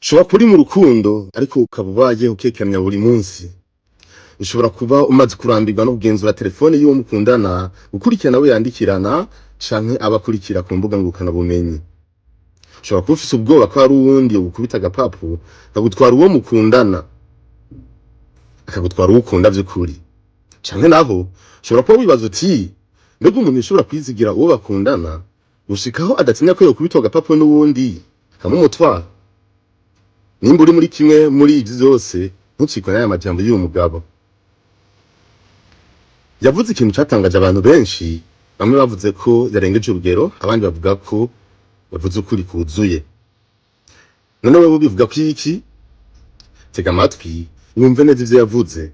Ushobora kuba uri mu rukundo ariko ukaba ubayeho ukekeranya buri munsi. Ushobora kuba umaze kurambirwa no kugenzura telefone y'uwo mukundana, gukurikirana abo yandikirana canke abakurikira ku mbuga ngurukanabumenyi. Ushobora kuba ufise ubwoba ko hari uwundi yogukubita agapapu akagutwara uwo mukundana, akagutwara uwo ukunda vy'ukuri. Canke naho ushobora kuba wibaza uti: "Mbega umuntu yoshobora kwizigira uwo bakundana gushikaho adatinya ko yokubitwa agapapu n'uwundi akamumutwara?" Nimba uri muri kimwe muri ivyo vyose, ntucikwe n'aya majambo y'uyu mugabo. Yavuze ikintu catangaje abantu benshi, bamwe bavuze ko yarengeje urugero, abandi bavuga ko yavuze ukuri kuzuye. None wewe ubivuga ko iki? Tega amatwi wumve neza ivyo yavuze,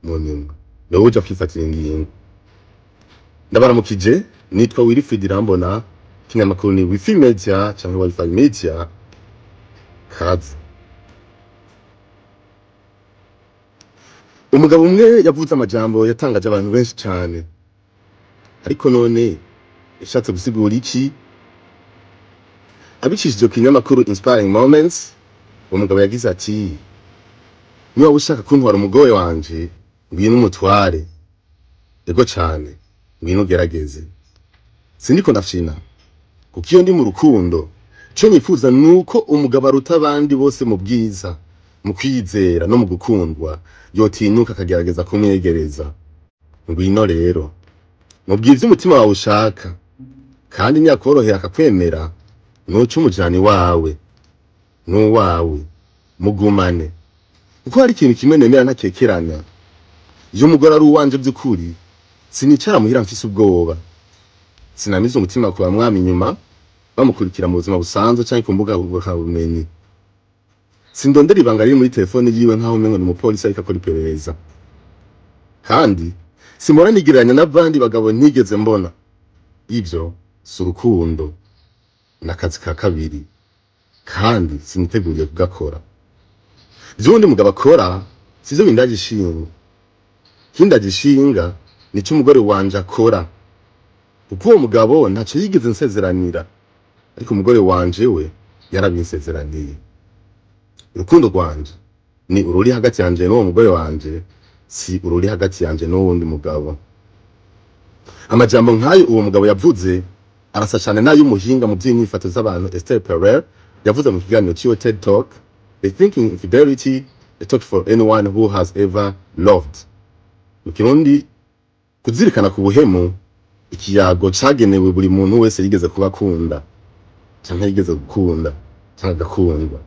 mu nyuma niwowe uja kwifatira ingingo. Ndabaramukije, nitwa Wilfried Irambona, ikinyamakuru ni Wifi Media canke Wifi Media. Kaze. Umugabo umwe yavuze amajambo yatangaje abantu benshi cane, ariko none yashatse gusigura iki? Abicishije ku kinyamakuru Inspiring Moments, uwo mugabo yagize ati: "Niba ushaka kuntwara umugore wanje, ngwino umutware. Ego cane, ngwino ugerageze. Sindiko ndafyina, kuko iyo ndi mu rukundo, ico nifuza nuko umugabo aruta abandi bose mu bwiza, mu kwizera no mu gukundwa yotinyuka akagerageza kumwegereza. Ngwino rero, mubwire ivyo umutima wawe ushaka, kandi niyakorohera akakwemera, nuce umujana iwawe, n'uwawe, mugumane. Kuko hari ikintu kimwe nemera ntakekeranya: iyo umugore ari uwanje vy'ukuri, sinicara muhira mfise ubwoba, sinamize umutima ku bamwama inyuma bamukurikira mu buzima busanzwe canke ku mbuga ngurukanabumenyi. Sindondera ibanga riri muri telefone yiwe nkaho umengo ni umupolisi ariko akora iperereza. Kandi simpora nigereranya n'abandi bagabo ntigeze mbona. Ivyo si urukundo, n'akazi ka kabiri, kandi siniteguriye kugakora. Ivyo uwundi mugabo akora sivyo bindaje ishinga. Ikindaje ishinga nico umugore wanje akora, kuko uwo mugabo ntaco yigeze nsezeranira, ariko umugore wanje we yarabinsezeraniye. Urukundo rwanje ni ururi hagati yanje n'uwo mugore wanje, si ururi hagati yanje n'uwundi mugabo." Amajambo nk'ayo uwo mugabo yavuze arasa cane n'ay'umuhinga mu vy'inyifato z'abantu Esther Perel yavuze mu kiganiro ciwe TED Talk, "Rethinking Infidelity: A Talk for Anyone Who Has Ever Loved." Mu Kirundi, kuzirikana ku buhemu, ikiyago cagenewe buri muntu wese yigeze kuba akunda canke yigeze gukunda canke agakundwa.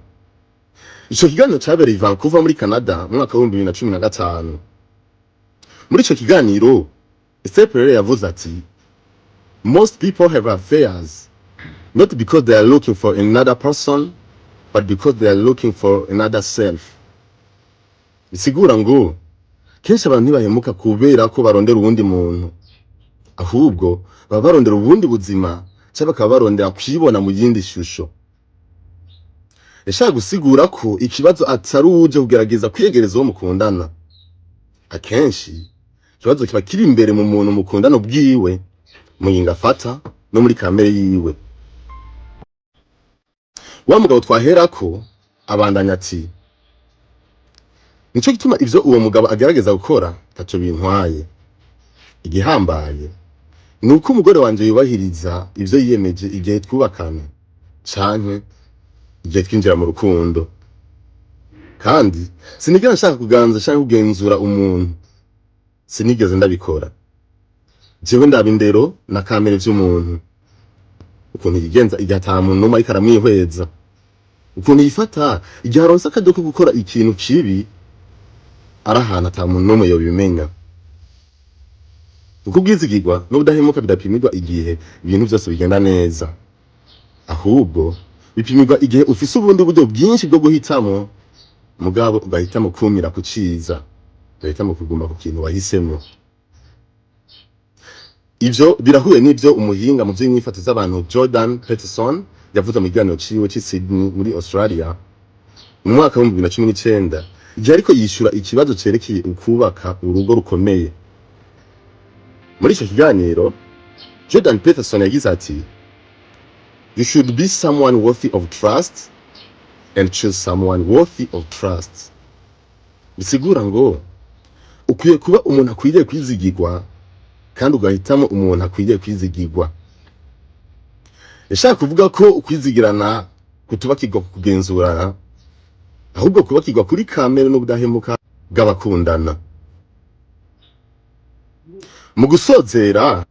Ico kiganiro cabereye i Vancouver muri Canada mu mwaka w'2015. Muri ico kiganiro, Esther Perel yavuze ati: "Most people have affairs not because they are looking for another person, but because they are looking for another self." Bisigura ngo kenshi abantu ntibahemuka kubera ko barondera uwundi muntu, ahubwo baba barondera ubundi buzima canke bakaba barondera kwibona mu yindi shusho. Yashaka gusigura ko ikibazo atari uwuje kugerageza kwiyegereza uwo mukundana. Akenshi ikibazo kiba kiri imbere mu muntu mukundana ubwiwe, mu ngingo afata no muri kamere yiwe. Wa mugabo twaherako abandanya ati: "Nico gituma ivyo uwo mugabo agerageza gukora taco bintwaye. Igihambaye ni uko umugore wanje yubahiriza ivyo yiyemeje igihe twubakana canke igihe twinjira mu rukundo. Kandi sinigera nshaka kuganza canke kugenzura umuntu, sinigeze ndabikora. Jewe ndaba indero na kamere vy'umuntu, ukuntu yigenza igihe ata muntu n'umwe ariko aramwihweza, ukuntu yifata igihe aronse akaryo ko gukora ikintu kibi ari ahantu ata muntu n'umwe yobimenya. Kuko ubwizigirwa n'ubudahemuka bidapimirwa igihe ibintu vyose bigenda neza, ahubwo bipimirwa igihe ufise ubundi buryo bwinshi bwo guhitamo, mugabo ugahitamo kumira ku ciza, ugahitamo kuguma ku kintu wahisemo." Ivyo birahuye n'ivyo umuhinga mu vy'inyifato z'abantu Jordan Peterson yavuze mu kiganiro ciwe c'i Sydney muri Australia mu mwaka w'2019, igihe ariko yishura ikibazo cerekeye ukubaka urugo rukomeye. Muri ico kiganiro, Jordan Peterson yagize ati: "You should be someone worthy of trust. and choose someone worthy of trust." Bisigura ngo ukwiye kuba umuntu akwiriye kwizigirwa kandi ugahitamo umuntu akwiriye kwizigirwa. Yashaka kuvuga ko ukwizigirana kutubakirwa ku kugenzurana, ahubwo kubakirwa kuri kamere n'ubudahemuka bw'abakundana. Mu gusozera,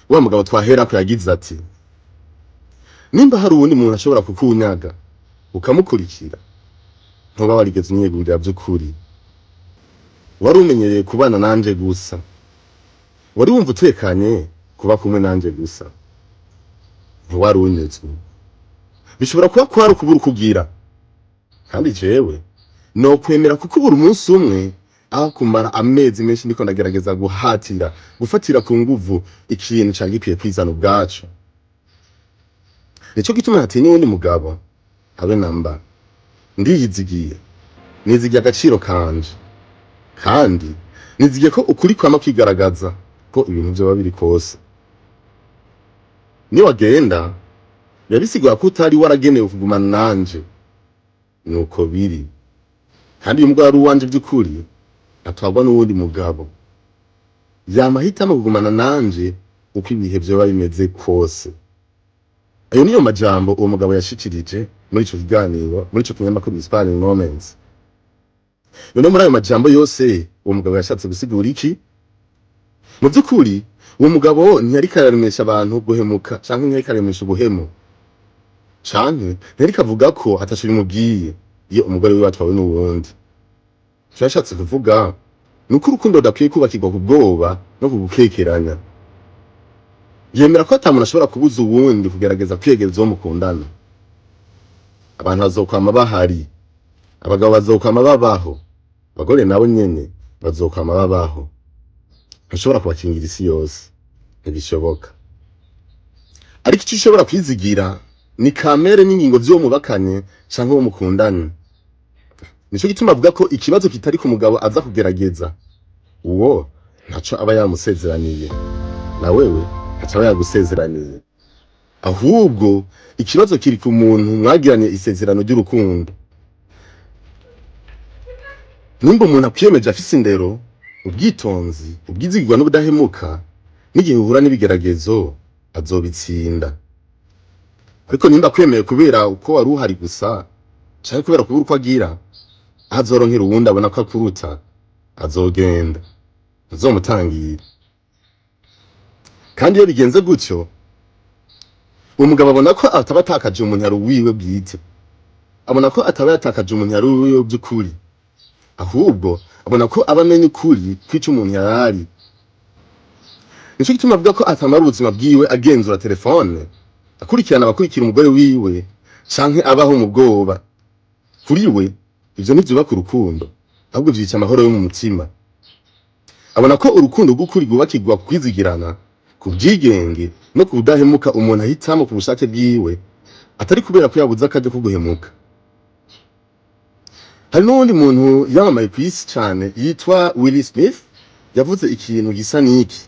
wa mugabo twaherako yagize ati: "Nimba hari uwundi muntu ashobora kukunyaga ukamukurikira, ntuba warigeze unyegurira by'ukuri. Wari umenyereye kubana nanje gusa, wari wumva utekanye kuba kumwe nanje gusa, ntiwari unyuzwe. Bishobora kuba kwari ukubura ukugira, kandi jewe nokwemera kukubura umunsi umwe aho kumara amezi menshi ndiko ndagerageza guhatira gufatira ku nguvu ikintu cari gikwiye kwizana ubwaco. Nico gituma ntatinya uwundi mugabo habe namba. Ndiyizigiye, nizigiye agaciro kanje, kandi nizigiye ko ukuri kwama kwigaragaza ko ibintu vyoba biri kose. Niwagenda, biba bisigura ko utari waragenewe kugumana nanje. Nuko biri, kandi uyu mugabo ari uwanje by'ukuri, atwarwa n'uwundi mugabo. Yama ahitamo kugumana nanje uko ibihe vyoba bimeze kose." Ayo niyo majambo uwo mugabo yashikirije muri ico kiganiro, muri ico kinyamakuru Inspiring Moments. None muri ayo majambo yose, uwo mugabo yashatse gusigura iki? Mu by'ukuri, uwo mugabo ntiyariko araremesha abantu guhemuka, canke ntiyariko araremesha ubuhemu, canke ntiyariko avuga ko ataco bimubwiye iyo umugore wiwe atwawe n'uwundi. Ico yashatse kuvuga ni uko urukundo rudakwiye kubakirwa ku bwoba no ku gukekeranya. Yemera ko ata muntu ashobora kubuza uwundi kugerageza kwiyegereza uwo mukundana. Abantu bazokwama bahari, abagabo bazokwama babaho, abagore nabo nyene bazokwama babaho. Ntushobora kubakingira isi yose, ntibishoboka. Ariko icyo ushobora kwizigira ni kamere n'ingingo vy'uwo mubakanye canke uwo mukundana. Nico gituma avuga ko ikibazo kitari ku mugabo aza kugerageza, uwo ntaco aba yamusezeraniye, na wewe ntaco aba yagusezeraniye. Ahubwo ikibazo kiri ku muntu mwagiranye isezerano ry'urukundo. Nimba umuntu akwiyemeje afise indero, ubwitonzi, ubwizigirwa n'ubudahemuka, n'igihe uhura n'ibigeragezo azobitsinda. Ariko nimba akwemeye kubera uko wari uhari gusa, canke kubera kubura uko agira, aho azoronkera uwundi abona ko akuruta, azogenda, ntuzomutangira. Kandi iyo bigenze gutyo, uwo mugabo abona ko ataba atakaje umuntu yari uwiwe bwite, abona ko ataba yatakaje umuntu yari uwiwe by'ukuri, ahubwo abona ko aba amenya ukuri kw'ico umuntu yarari. Nico gituma avuga ko atamara ubuzima bwiwe agenzura telefone, akurikirana abakurikira umugore wiwe, canke abaho mu bwoba. Kuri we, ivyo ntivyubaka urukundo, ahubwo vyica amahoro yo mu mutima. Abona ko urukundo rw'ukuri rwubakirwa ku kwizigirana, ku bwigenge no ku budahemuka umuntu ahitamo ku bushake bwiwe, atari kubera ko yabuze akaryo ko guhemuka. Hari n'uwundi muntu yamamaye ku isi cane yitwa Willie Smith, yavuze ikintu gisa n'iki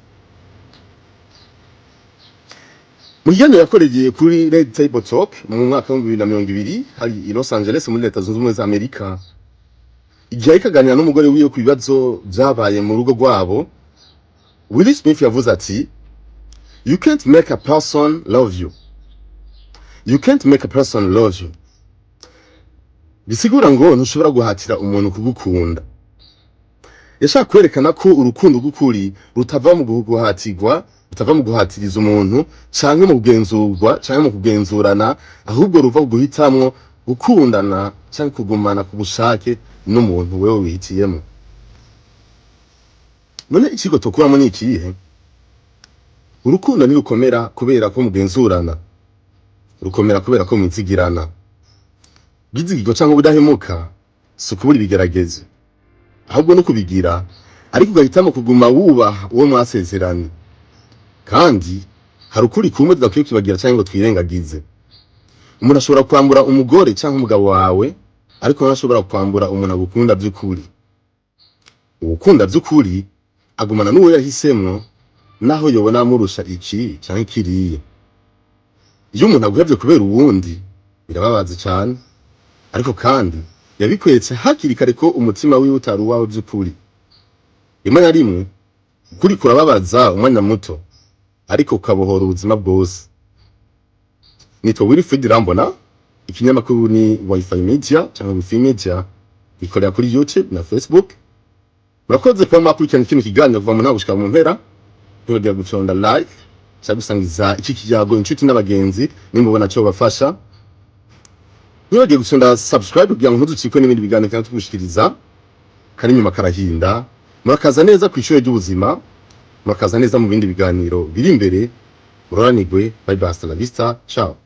mu kiganiro yakoreye kuri Red Table Talk mu mwaka wa 2020, hari i Los Angeles muri Leta Zunze Ubumwe za Amerika, igihe ariko aganira n'umugore wiwe ku bibazo vyabaye mu rugo rwabo. Willie Smith yavuze ati: "You can't make a person love you. You can't make a person love you." Bisigura ngo ntushobora guhatira umuntu kugukunda. Yashaka kwerekana ko urukundo rw'ukuri rutava mu guhatirwa, rutava mu guhatiriza umuntu, canke mu kugenzurwa, canke mu kugenzurana, ahubwo ruva ku guhitamwo gukundana canke kugumana ku bushake n'umuntu wewe wihitiyemo. None ikigo tukuramo ni ikihe? Urukundo ntirukomera kubera ko mugenzurana, rukomera kubera ko mwizigirana. Ubwizigirwa canke ubudahemuka si ukubura ibigeragezo, ahubwo no kubigira ariko ugahitamo kuguma wubaha uwo mwasezeranye. Kandi hari ukuri kumwe tudakwiye kwibagira canke ngo twirengagize: umuntu ashobora kwambura umugore canke umugabo wawe, ariko ntashobora kwambura umuntu agukunda vy'ukuri. Uwukunda vy'ukuri agumana n'uwo yahisemwo, naho yobona amurusha iki canke kiriya. Iyo umuntu aguhevye kubera uwundi, birababaza cane. Ariko kandi yabikweretse hakiri kare ko umutima wiwe utari uwawe by'ukuri. Rimwe na rimwe ukuri kurababaza umwanya muto, ariko ukabohora ubuzima bwose. Nitwa Wilfried Rambona. Ikinyamakuru ni Wifi Media cyangwa Wifi Media, ikorera kuri YouTube na Facebook. Murakoze kuba mwakurikirana kino kiganiro kuva mu ntango gushika mu mpera. Ntibagira gufyonda like cyangwa gusangiza iki kiyago inshuti n'abagenzi nimba ubona cyo bafasha. Ntibagiye gufyonda subscribe kugira ngo ntuducikwe n'ibindi biganiro cyangwa tugushikiriza. Kari inyuma karahinda. Murakaza neza ku ishuri ry'ubuzima, murakaza neza mu bindi biganiro biri imbere. Muroranigwe. Bye bye, hasta la vista, ciao.